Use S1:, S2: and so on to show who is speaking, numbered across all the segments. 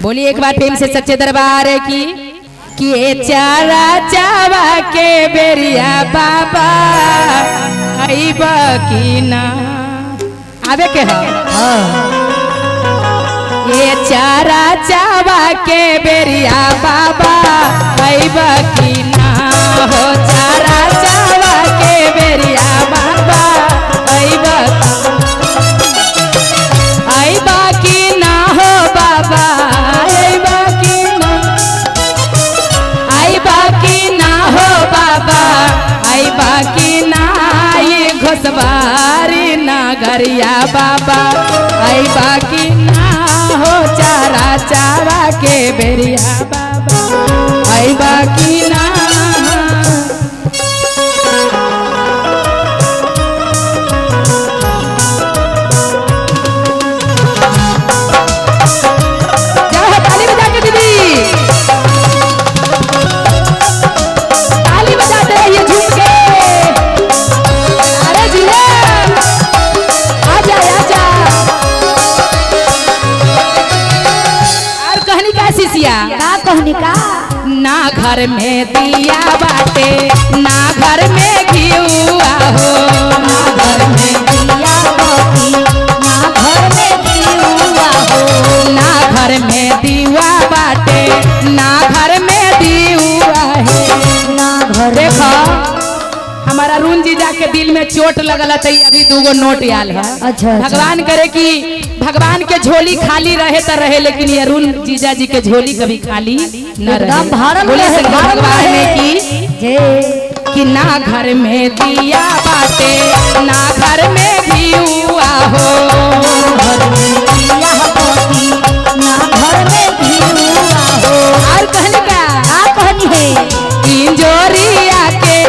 S1: बोलिए एक बार प्रेम से सच्चे दरबार की कि चारा चावा के बेरिया बाबा अइबा की ना आवे के है। ये चारा चावा के बेरिया बाबा अइबा की ना हो, चारा चावा के बेरिया बाबा अइबा, अइबा की ना हो बाबा, अइबा की ना, अइबा की ना हो बाबा, अइबा की ना, ये घोसवारी नागरिया बाबा अइबा की ना हो, चारा चावा के बेरिया बाबा अइबा की ना। ताली बजा के दीदी, ताली बजाते रहिए झूम के। अरे जिया आजा आजा। और कहनी का शिष्या
S2: का कहनी का?
S1: ना घर में दिया बाटे ना घर में घिउआ हो,
S2: ना घर में दिया बाती ना घर में दियुआ हो,
S1: ना घर में दिया बाटे ना घर में दियुआ है।
S2: ना घर
S1: देखो हमारा अरुण जी जाके दिल में चोट लगल है, अभी दूगो नोट आयल है।
S2: अच्छा।
S1: भगवान करे कि भगवान के झोली खाली रहे तो रहे, लेकिन ये अरुण जीजा जी के झोली कभी खाली न रहे।
S2: भरल
S1: बोले
S2: रहे,
S1: शंकर
S2: भरल
S1: भगवान
S2: रहे।
S1: ने की
S2: जय
S1: कि ना घर में दिया बाटे ना घर में घिउआ हो,
S2: घर में दिया बाती ना घर में दियुआ हो।
S1: और कहने का
S2: का कहनी है?
S1: इंजोरिया के,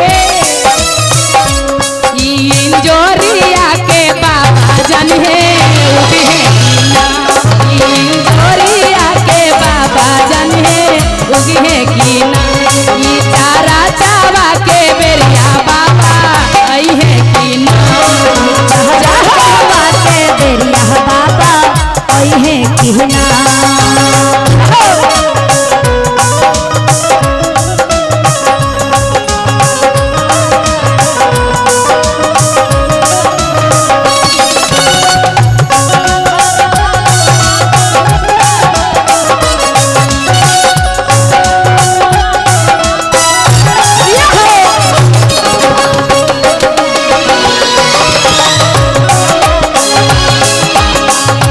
S1: इंजोरिया के बाबा जन है उगे ना, इंजोरिया के बाबा जन है उगे की ना, ई चारा चावा के बेरिया बाबा आई है की ना।
S2: चारा के बेरिया बाबा आई है की ना।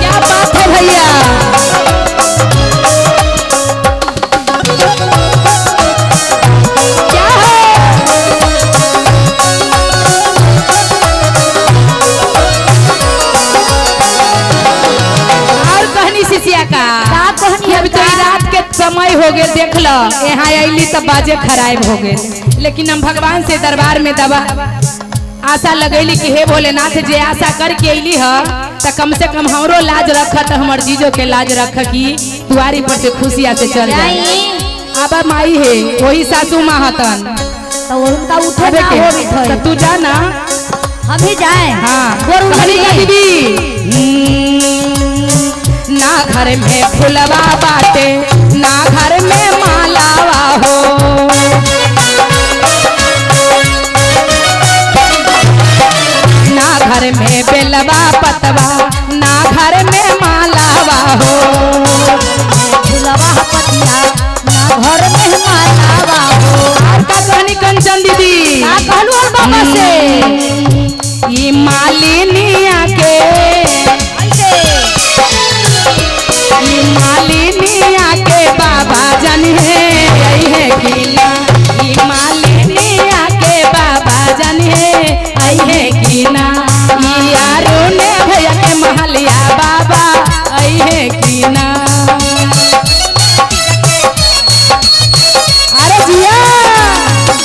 S1: क्या बात है भैया। क्या है? और कहनी शिष्या का
S2: का कहनी
S1: अब तो ई रात के समय हो गए, देख लो यहाँ अली तब बाजे खराब हो गए, लेकिन हम भगवान से दरबार में दबा आशा लगैली कि हे भोलेनाथ जे आशा करके अली ह त कम से कम हमरो लाज रख, त हमर जीजो के लाज रख कि दुआरी पर से खुशिया से चल जाए। आबा माई है वही सासू माँ हतन
S2: तो उनका उठे
S1: अबे
S2: ना
S1: के
S2: हो भी थई।
S1: त तू जा ना।
S2: हम ही जाए।
S1: हाँ
S2: गोर
S1: कहनी का
S2: उठी।
S1: दीदी ना घर में फुलवा बाटे ना घर में मालावा हो, ना घर में बेलवा पतवा ना घर में मालावा हो,
S2: फुलवा पतिया ना घर में मालावा हो।
S1: और का कहनी कंचन दीदी?
S2: का कहलू और बाबा से?
S1: ई मालिनिया के, ई मालिनिया के बाबा जन है आई है की ना, ई मालिनिया के बाबा जन है आई है की ना, ई अरुण भैया के महलिया बाबा आई है की ना। अरे जिया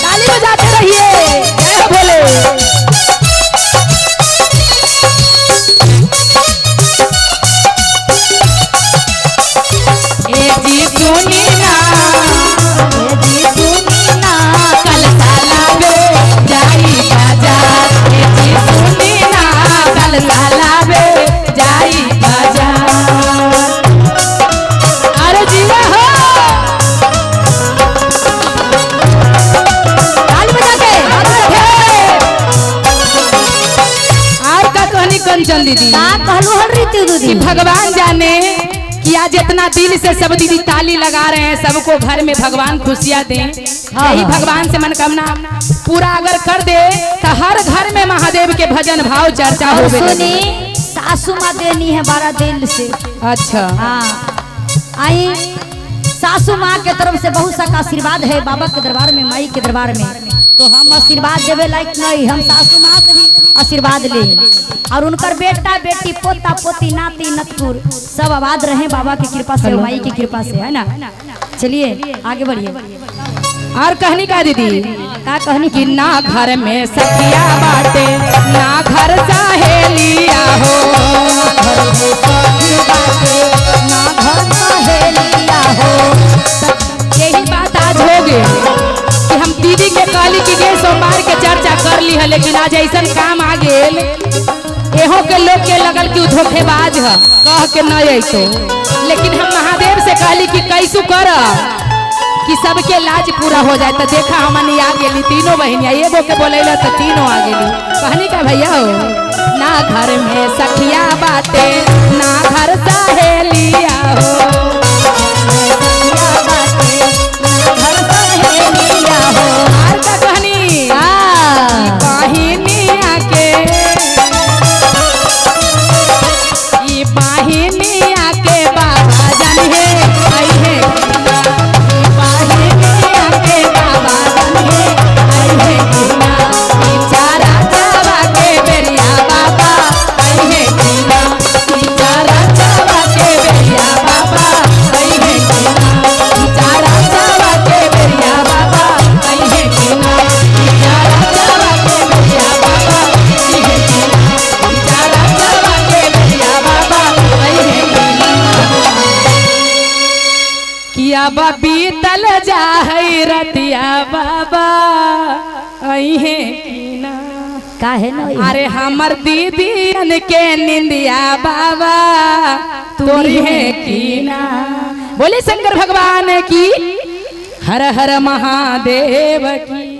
S1: ताली बजाते रहिए, जय हो भोले। ए जी सुनी ना,
S2: ए जी सुनी ना,
S1: कल सालाबे जाई बाजार, ए जी सुनी ना, कल सालाबे जाई बाजार। अरे जी दीदी
S2: का कहलू हल रीतु
S1: कि
S2: दीदी?
S1: भगवान जाने कि आज इतना दिल से सब दीदी ताली लगा रहे हैं, सबको घर में भगवान खुशियां दें।
S2: हाँ।
S1: यही भगवान से मनोकामना पूरा अगर कर दे तो हर घर में महादेव के भजन भाव चर्चा
S2: और
S1: होवे।
S2: सुनी सासू माँ देनी है बारह दिल से।
S1: अच्छा
S2: हाँ आई सासू माँ के तरफ से बहुत सा आशीर्वाद है बाबा के दरबार में, माई के दरबार में। तो हम आशीर्वाद देवे लायक नहीं, हम सासू माँ से भी आशीर्वाद ले और उनकर बेटा बेटी पोता पोती नाती नतकुर सब आबाद रहे बाबा की कृपा से, माई की कृपा से, है ना। चलिए आगे बढ़िए।
S1: और कहनी का दीदी
S2: का कहनी
S1: कि ना घर में सखिया बाटे ना घर सहेलिया हो,
S2: घर में सखी बाटे ना घर सहेलिया हो।
S1: यही बात आज हो गई कि हम दीदी के कहली कि गे सोमवार के चर्चा कर ली है, लेकिन आज ऐसा काम आ गेल एहो के लोग के लगल कि उ धोखेबाज है, कह के न अतो। लेकिन हम महादेव से कहली कि कैसू कर कि सबके लाज पूरा हो जाए, तो देखा हमन आ गेली तीनों बहनिया, एगो के बोलैला तो तीनों आ गेली। कहनी का भैया हो ना घर में सखिया बाटे ना घर सहेलिया हो,
S2: सखिया बाटे ना घर सहेलिया हो।
S1: आर का कहनी
S2: हाँ।
S1: बहिनिया के ई बहिनिया के बाबा जान हे आई हे किना, ई बहिनिया के बाबा जान हे आई हे किना, ई चारा चावा के बेरिया बाबा आई हे किना, ई चारा चावा के बेरिया बाबा आई हे किना, ई चारा चावा के बेरिया बाबा आई हे किना, ई चारा चावा के बेरिया बाबा आई हे किना, ई चारा चावा के बेरिया बाबा आई हे किना। किया बीतल जाहै रतिया बाबा आई हे किना,
S2: काहे न
S1: अरे हमर दीदी के निंदिया बाबा तोरी है कीना। बोले शंकर भगवान की हर हर महादेव की।